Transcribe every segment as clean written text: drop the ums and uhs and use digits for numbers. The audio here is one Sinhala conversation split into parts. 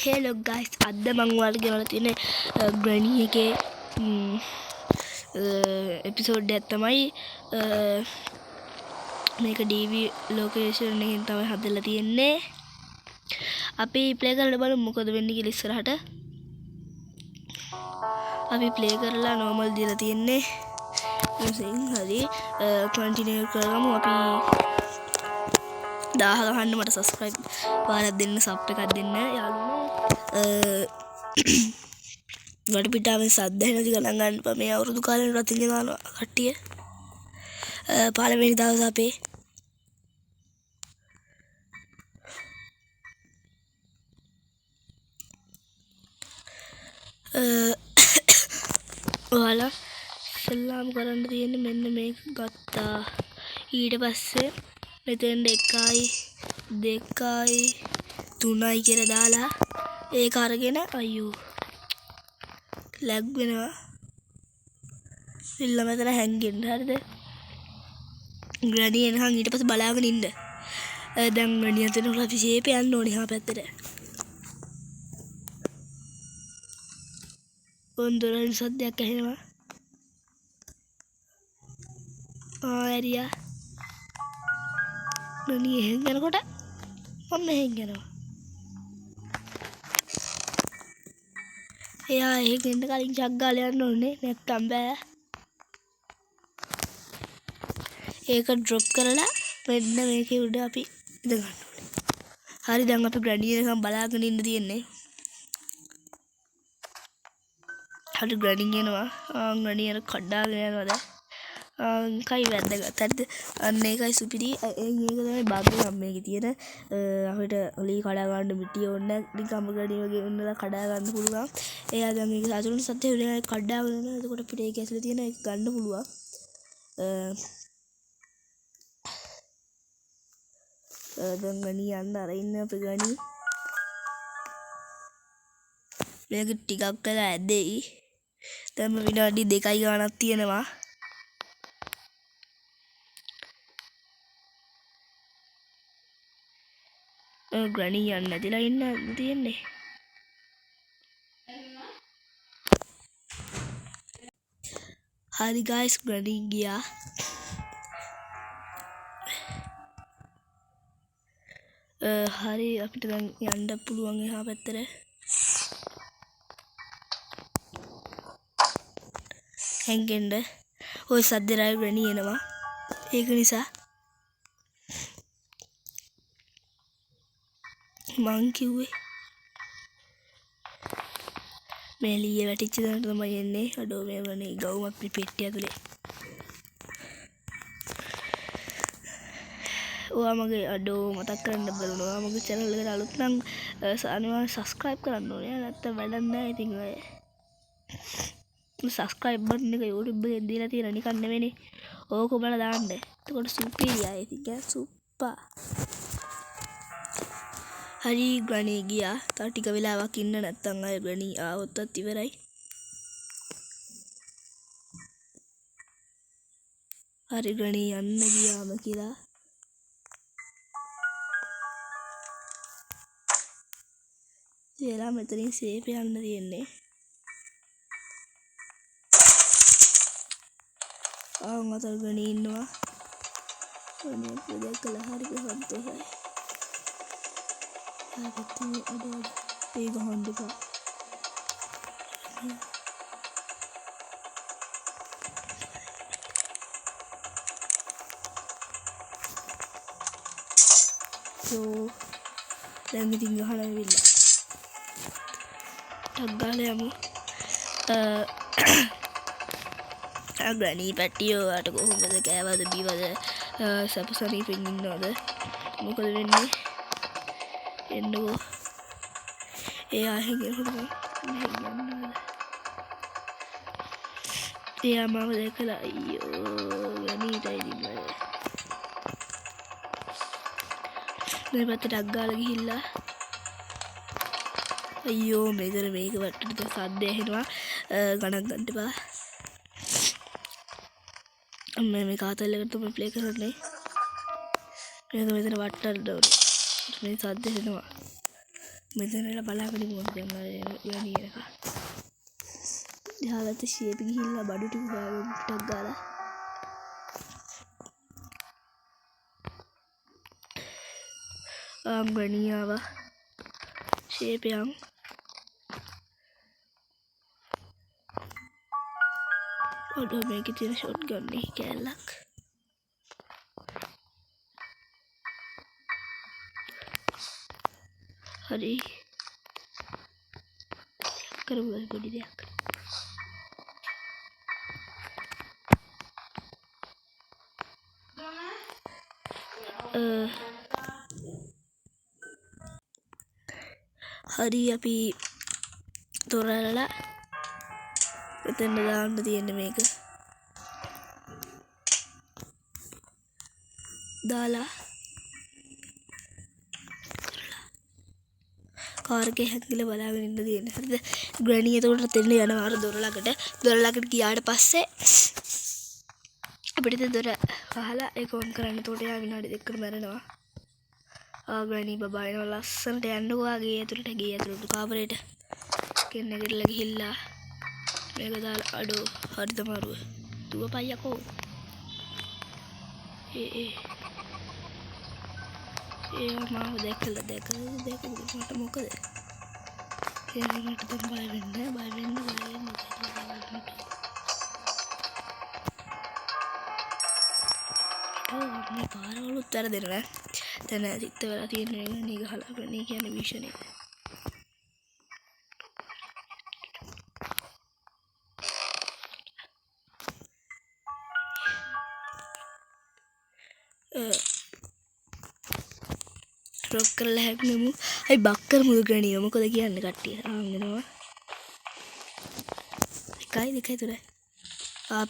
හෙලෝ ගයිස්, අද මං ඔයාලට ගෙනල්ලා තියෙන ග්‍රැනි එකේ එපිසෝඩ් එකක් තමයි. මේක DV location එකෙන් තමයි හදලා තියෙන්නේ. අපි ප්ලේ කරලා බලමු මොකද වෙන්නේ කියලා ඉස්සරහට. අපි ප්ලේ කරලා නෝමල් දීලා තියෙන්නේ. ඉතින් හරි, කන්ටිනියු කරමු. අපි 1000 ගහන්න මට සබ්ස්ක්‍රයිබ් පාරක් දෙන්න, සබ් එකක් දෙන්න යාළුවනේ. වටපිටාවෙන් සද්ද ඇහෙන දි ගණන් ගන්න එපා. මේ අවුරුදු කාලේ රතින් දානවා කට්ටිය. පළවෙනි දවස අපේ ඔයාලා ඉස්සෙල්ලාම කරන්න තියෙන්නේ මෙන්න මේක ගත්තා. ඊට පස්සේ මෙතෙන්ට 1යි 2යි 3යි කියලා දාලා ඒක අරගෙන අයියෝ ලැග් වෙනවා. ඉල්ල මෙතන හැංගෙන්න හරිද? ග්‍රැනි එනකන් ඊට පස්සේ බලාගෙන ඉන්න. දැන් ග්‍රැනි අතන අපි ෂේප් යන්න ඕනේ එහා පැත්තට. ඔන් දොරෙන් සද්දයක් ඇහෙනවා. ඇරියා. ග්‍රැනි එහෙන් යනකොට මම මෙහෙන් යනවා. එයා එහෙන් එන්න කලින් චක් ගාලා යන්න ඕනේ, නැත්තම් බෑ. ඒක ඩ්‍රොප් කරලා මෙන්න මේකේ උඩ අපි ඉඳ ගන්න ඕනේ. හරි, දැන් අපි ග්‍රැනි එනකම් බලාගෙන ඉන්න තියෙන්නේ. හරි, ග්‍රැනි එනවා. ග්‍රැනි අර කඩාගෙන යනවා දැන්. කයි වැද්දගත්. හරිද? අන්න ඒකයි සුපිරි. ඒක තමයි බග් එකක් මේකේ තියෙන. අපිට ලී කඩා ගන්න මිටිය ඕනේ නැහැ. නිකම්ම ග්‍රැනි වගේ උන්නලා කඩා ගන්න පුළුවන්. එයා දැන් මේක සතුටුන් සත්‍ය වෙන එක කඩාගෙන යනවා. එතකොට අපිට ඒක ඇතුලේ තියෙන එක ගන්න පුළුවන්. දැන් ග්‍රැනි යන්න අර ඉන්න අපේ ග්‍රැනි. මේක ටිකක් වෙලා ඇදෙයි. දැන් මේ විනාඩි 2යි ගාණක් තියෙනවා. ග්‍රැනි යන්න නැතිලා ඉන්න තියෙන්නේ. හරි ගයිස්, ග්‍රැනි ගියා. හරි, අපිට දැන් යන්න පුළුවන් එහා පැත්තට. හැංගෙන්න. ඔය සද්දේ රායි ග්‍රැනි එනවා. ඒක නිසා මං කිව්වේ මේ ලීය වැටිච්ච තැනට තමයි එන්නේ. අඩෝ මේ වනේ ගවුමක් මේ පෙට්ටිය ඇතුලේ. ඔයා මගේ අඩෝ මතක් කරන්න බලන්න. ඔයා මගේ channel එකට අලුත් නම්, අනිවාර්යෙන් subscribe කරන්න ඕනේ. නැත්තම් වැඩක් නෑ. ඉතින් ඔය subscribe button එක YouTube එකෙන් දීලා තියෙන නිකන් නෙවෙයිනේ. ඕක බලලා දාන්න. එතකොට සුපිරියයි. ඉතින් ඈ සුප්පා. හරි, ග්‍රැනි ගියා. තව ටික වෙලාවක් ඉන්න, නැත්තම් ආයෙ ග්‍රැනි ආවොත්වත් ඉවරයි. හරි, ග්‍රැනි යන්න ගියාම කියලා. කියලා මෙතනින් සේෆ් යන්න තියෙන්නේ. ආන් අතර ග්‍රැනි ඉන්නවා. ග්‍රැනි අපිව දැකලා හරි සන්තෝෂයි. ආ, අඩෝ, අඩෝ. ඒ ගහන්න එපා. දැන් ඉතින් ගහලා ඇවිල්ලා. ටක් ගාලා යමු. ග්‍රැනි පැටියෝ ඔයාට කොහොමද කෑවද බීවද? සැප සනීපෙන් ඉන්නවද? මොකද වෙන්නේ? එන්නකෝ. එයා එහෙන් එනකොට මං මෙහෙන් යන්නවද? එයා මාව දැකලා අයියෝ ග්‍රැනීටයි ඉතින් ඔය. මේ පැත්තට ටක් ගාලා ගිහිල්ලා අයියෝ මෙතන මේක වටේට සද්ද ඇහෙනවා. ගණන් ගන්න එපා. මේ කාතල් එකට තමයි ප්ලේ කරන්නේ. මේක මෙතන වට්ටන්න ඕනේ. මේ සද්ද ඇහෙනවා. මෙතන ඉඳලා බලාගෙන ඉමු දැන් ග්‍රැනි එනකන්. එහා පැත්තේ ෂේප් ගිහිල්ලා බඩු ටික හොයාගෙන ටක් ගාලා. ග්‍රැනි ආවා. ෂේප් යන්. ඔඩෝ මේකේ තියෙන ෂොට් ගන් එකේ කෑල්ලක්. හරි. කරමු පොඩි දෙයක්. හරි අපි දොර ඇරලා එතෙන්ට දාන්න තියෙන්නේ මේක. දාලා කාර් එකේ හැංගිලා බලාගෙන ඉන්න තියෙන්නේ. හරිද? ග්‍රැනි එතකොට තෙන්න යනවා අර දොර ළඟට. දොර ළඟට ගියාට පස්සේ අපිට ඉතින් දොර වහලා ඒක ඔන් කරන්න. එතකොට එයා විනාඩි දෙකකට මැරෙනවා. ග්‍රැනි බබා එනවා ලස්සනට යන්නකෝ ආ ගේ ඇතුළට, ගේ ඇතුළට කාමරේට. කෙන්න ගෙරලා ගිහිල්ලා මේක දාලා අඩෝ හරිද මරුව. දුවපයියකෝ. ඒ ඒ ඒ මාව දැකලා දැකලා දැකලා මට මොකද? ඒ මට දැන් බය වෙන්න, බය වෙන්න, බය වෙන්න, බය වෙන්න. මේ පාරවලුත් වැරදෙනවා. දැන් සිත් වෙලා තියෙන එක නේ ගහලා ගන්නේ කියන්නේ විෂන් එක. ඩ්‍රොප් කරලා හැංගෙමු. අපි බක් කරමු ග්‍රැනිව. මොකද කියන්නේ කට්ටිය? ආන් එනවා. 1 2 3.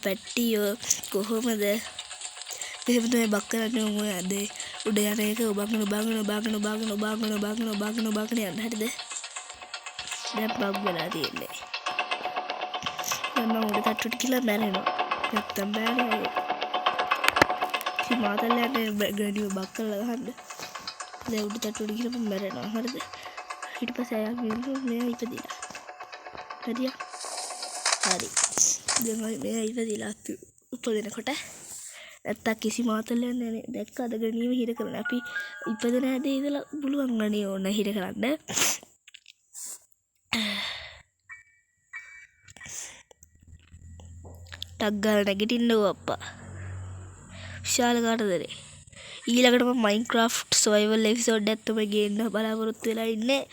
පැට්ටියෝ කොහොමද? මෙහෙම තමයි බක් කරන්නේ උන් ඔය අද උඩ යන එක ඔබගෙන ඔබගෙන ඔබගෙන ඔබගෙන ඔබගෙන ඔබගෙන ඔබගෙන ඔබගෙන යන්න. හරිද? දැන් බක් වෙලා තියෙන්නේ. දැන් මම උඩ තට්ටුවට ගිහලා මැරෙනවා. නැත්තම් බෑනේ අය. ඉතින් මාතල් යන්නේ ග්‍රැනිව බක් කරලා ගහන්න. දැන් උඩ තට්ටුවට ගිහලා මම මැරෙනවා. හරිද? ඊට පස්සේ අය මෙයා ඉපදිලා. හරියා? හරි. දැන් මෙයා ඉපදිලා උපදිනකොට නැත්තම් කිසි මාතලයක් නෑනේ. දැක්කද ග්‍රැනිව හිර කරන. අපි ඉපදෙන හැදේ ඉඳලා පුළුවන් ග්‍රැනිව ඕන හිර කරන්න. ටක් ගාලා නැගිටින්නකෝ අප්පා. විශාල කාටදරේ. ඊළඟට මම මයින්ක්‍රාෆ්ට් සර්වයිවල් එපිසෝඩ් එකක් තමයි ගේන්න බලාපොරොත්තු වෙලා ඉන්නේ.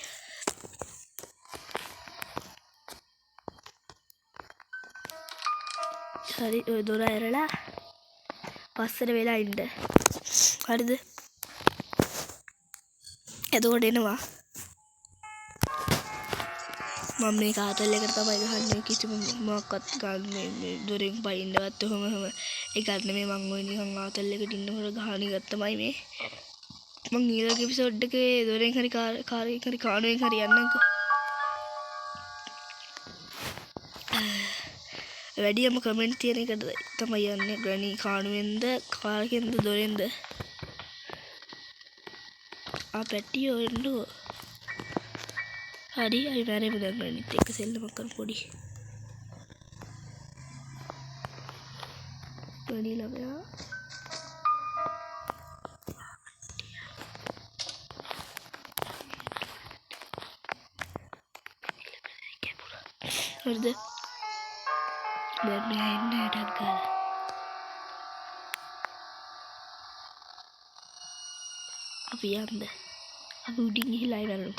හරි ඔය දොර ඇරලා පස්සට වෙලා ඉන්න. හරිද? එතකොට එනවා. මම මේ කාතල් එකට තමයි ගහන්නේ. කිසිම මොකක්වත් ගන්න මේ දොරෙන් පයින්නවත් ඔහොම ඔහොම එකක් නෙමෙයි. මං ඔය නිකන් ආතල් එකට ඉන්නකොට ගහන එකක් තමයි මේ. මං ඊළඟ එපිසෝඩ් එකේ දොරෙන් හරි කාර් එකෙන් හරි කානුවෙන් හරි යන්නම්කෝ. වැඩියම කමෙන්ට් තියෙන එකට තමයි යන්නේ. ග්‍රැනි කානුවෙන්ද කාර් එකෙන්ද දොරෙන්ද? පැටියෝ එන්නකෝ. හරි අපි මැරෙමු දැන් ග්‍රැනිත් එක්ක සෙල්ලමක් කරමු පොඩි. ග්‍රැනි ළමයා. හරිද? දැන් මෙයා එන්නේ ටක් ගාලා. අපි යන්න. අපි උඩින් ගිහිල්ලා ආයෙ බලමු.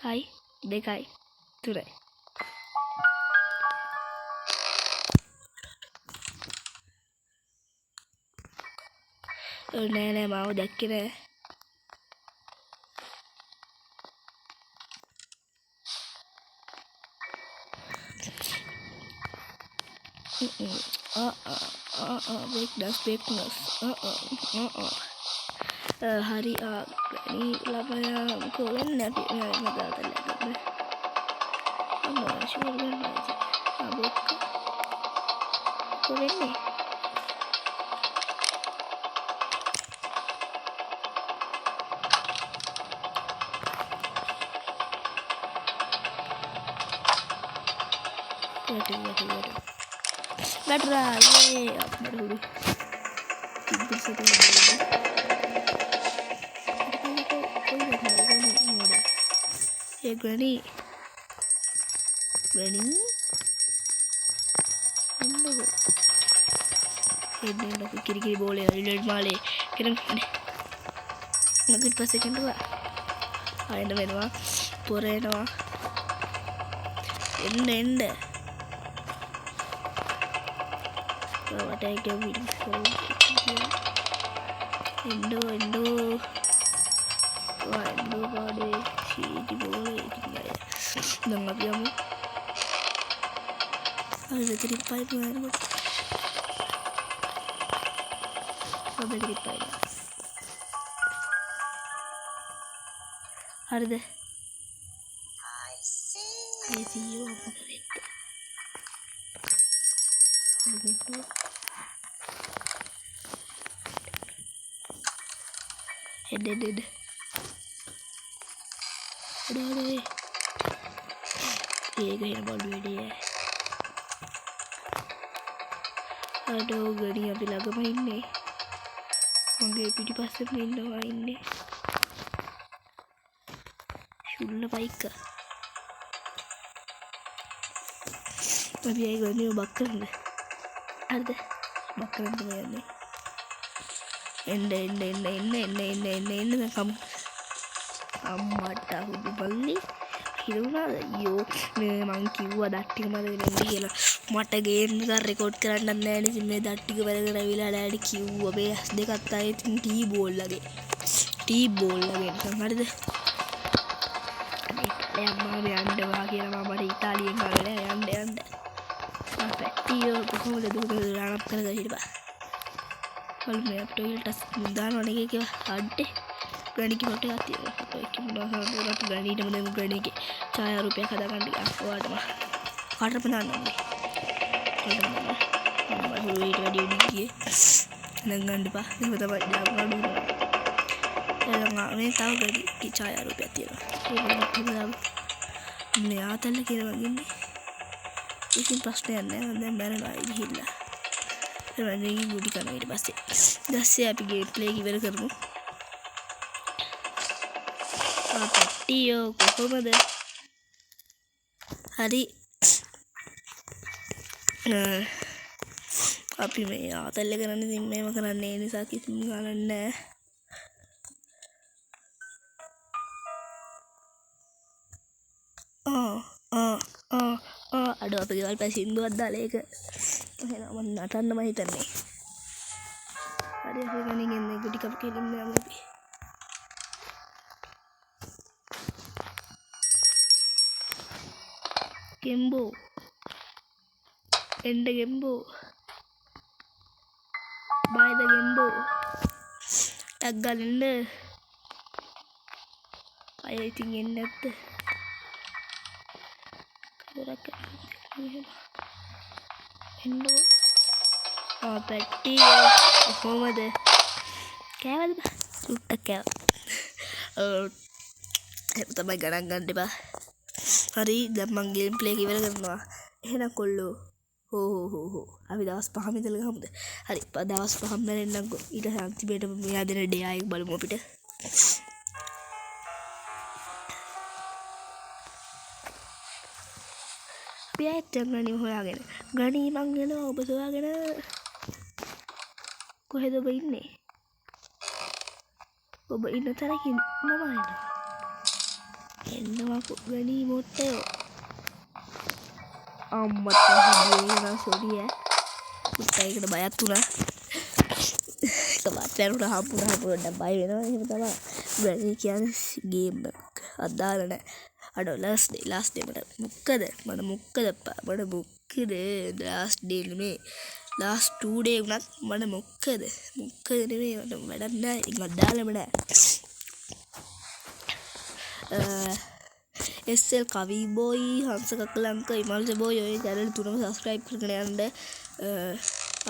1 2 3. ඔව් නෑ නෑ මාව දැක්කේ නෑ. Break dance, break dance. හරි ග්‍රැනි ළමයා මොකෝ වෙන්නේ? අපි මෙයා මග අතට ගන්න. අම්මා, ෂුවර් ගන්න. බොක්ක. කො වෙන්නේ? වැටු වැටු වැටු. වැටුණා. යේ අප්පට හුරු. තිබ්බ සතුට වෙන්නේ. ඒ ග්‍රැනි ග්‍රැනි එන්නකෝ. එන්න එන්න අපි කිරි කිරි බෝලේ ඉලෙඩ් මාලේ කරමු. අනේ. ඊට පස්සේ කෙන්ඩුවා. ආයෙත් වෙනවා. පොර එනවා. එන්න එන්න. වටේ ගැව්ව ඊට පස්සේ එන්නෝ එන්නෝ. වා එන්නෝ පාඩේ සීටි බෝලේ ඉතින් අය. දැන් අපි යමු. අර මෙතනින් පයින් යනකොට. ඔව් මෙතනින් පයින්. හරිද? I see you. එන්න එන්න එන්න. අඩෝ අඩෝ ඒ. ඒක එන බලු වැඩේ ඈ. අඩෝ ගණි අපි ළඟම ඉන්නේ. මගේ පිටිපස්සෙම ඉන්නවා ඉන්නේ. ශුල්ල පයික්ක. අපි ඒ ගණිව බක් කරන්න. හරිද? බක් කරන්න තමයි යන්නේ. එන්න එන්න එන්න එන්න එන්න එන්න එන්න එන්න දැන් කමු. අම්මට හුදු බල්ලි හිරුණාද? අයියෝ මේ මං කිව්වා දත් ටික මතක වෙන්න කියලා. මට ගේම් එකක් රෙකෝඩ් කරන්නත් නෑනේ. ඉතින් මේ දත් ටික වැරගෙන ඇවිල්ලා ඩෑඩි කිව්වා මේ ඇස් දෙකත් ආයේ ඉතින් ටී බෝල් වගේ. ටී බෝල් වගේ නිකන් හරිද? අනේ ඵලයන් මම යන්න වා කියලා මම මට ඉතාලියෙන් ගාලා නෑ යන්න යන්න. ආ පැටියෝ කොහොමද දුක රාණප් කරගෙන හිටපන්. බලමු මේ අපිට ඔය ටස් දානවනේ එක එක ඒවා. අඩේ. ග්‍රැනිගේ ෆොටෝ එකක් තියෙනවා. ෆොටෝ එකේ මොනවා කරන්නද අපි ග්‍රැනීටම දෙමු ග්‍රැනීගේ ඡායාරූපයක් හදාගන්න ගියා. ඔයාටම. කාටම දාන්න ඕනේ. කාටම දාන්න. මම හුරු ඊට වැඩි උඩින් ගියේ. නම් ගන්න එපා. එහෙම තමයි දාන්න ඕනේ. එහෙනම් මේ තව ග්‍රැනීගේ ඡායාරූපයක් තියෙනවා. ඒක මට එහෙම දාමු. මේ ආතල්ල කියලා වගේ ඉන්නේ. ඉතින් ප්‍රශ්නයක් නෑ. මම දැන් මැරෙනවා ගිහිල්ලා. එහෙනම් මේ ගුටි කනවා ඊට පස්සේ. ඊට පස්සේ අපි ගේම් ප්ලේ එක ඉවර කරමු. පැටියෝ කොහොමද? හරි. අපි මේ ආතල්ල කරන්නේ ඉතින් මේව කරන්නේ ඒ නිසා කිසිම ගානක් නෑ. ආ ආ ආ අඩෝ අපේ ගෙවල් පැ සින්දුවක් දාලා ඒක. එහෙනම් මං නටන්න මං හිතන්නේ. හරි අපි ගණන් එන්නේ ගුටි කප් කෙලින්ම යමු අපි. ගෙම්බෝ එන්න ගෙම්බෝ බයිද ගෙම්බෝ ටක් ගාලා එන්න. අය ඉතින් එන්නේ නැද්ද? කවුරක් එහෙම එන්න. ආ පැටියෝ කොහොමද? කෑවද බා? චුට්ටක් කෑවා. ඔව් එහෙම තමයි ගණන් ගන්න එපා. හරි දැන් මං ගේම් ප්ලේ එක ඉවර කරනවා. එහෙනම් කොල්ලෝ හෝ හෝ හෝ හෝ අපි දවස් පහම ඉඳලා ගහමුද? හරි දවස් පහම මැරෙන්නම්කෝ. ඊට පස්සේ අන්තිමේට මෙයා දෙන ඩේ එක බලමු අපිට. අපි ආයෙත් දැන් ග්‍රැනි හොයාගෙන. ග්‍රැනි මං එනවා ඔබ සොයාගෙන. කොහෙද ඔබ ඉන්නේ? ඔබ ඉන්න තැනකින් මම එනවා. එන්නවකෝ ග්‍රැනි මොට්ටයෝ. අම්මට හදියේ නම් සෝරි ඈ. පුතා ඒකට බයත් වුණා. එක පාට වැරුණා හම්බුණා පොඩ්ඩක් බය වෙනවා. එහෙම තමයි. ග්‍රැනි කියන්නේ ගේම් එකක්. අදාළ නෑ. අඩෝ ලාස්ට් ඩේ ලාස්ට් ඩේ මට මොකද? මට මොකද අප්පා? මට මොකද? ලාස්ට් ඩේ නෙමෙයි. ලාස්ට් 2 ඩේ වුණත් මට මොකද? මොකද නෙමෙයි මට වැඩක් නෑ. ඉතින් අදාළම නෑ. SL කවි බෝයි, හංස කකලංක, ඉමල්ස බෝයි ඔය චැනල් තුනම සබ්ස්ක්‍රයිබ් කරගෙන යන්න.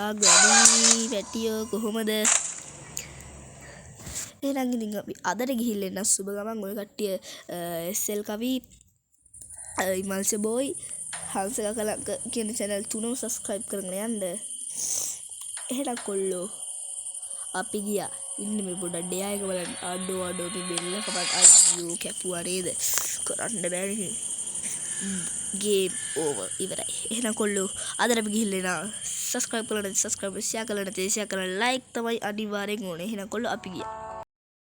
ආ ග්‍රැනි පැටියෝ කොහොමද? එහෙනම් ඉතින් අපි අදට ගිහිල්ලා එන්න සුබ ගමන්. ඔය කට්ටිය SL කවි, ඉමල්ස බෝයි, හංසක කලංක කියන චැනල් තුනම සබ්ස්ක්‍රයිබ් කරගෙන යන්න. එහෙනම් කොල්ලෝ, අපි ගියා. ඉන්න මේ පොඩ්ඩක් ඩෙයා එක බලන්න. අඩෝ අඩෝ, මේ බෙල්ල කපන්න. අයියෝ, කැපුවා නේද? කරන්න බෑනේ. ගේම් ඕවර්, ඉවරයි. එහෙනම් කොල්ලෝ, අද අපි ගිහිල්ලා එනවා. සබ්ස්ක්‍රයිබ් කරලා නැති සබ්ස්ක්‍රයිබ්, ෂෙයා කරලා නැති ෂෙයා කරලා, ලයික් තමයි අනිවාර්යෙන් ඕනේ. එහෙනම් කොල්ලෝ, අපි ගියා.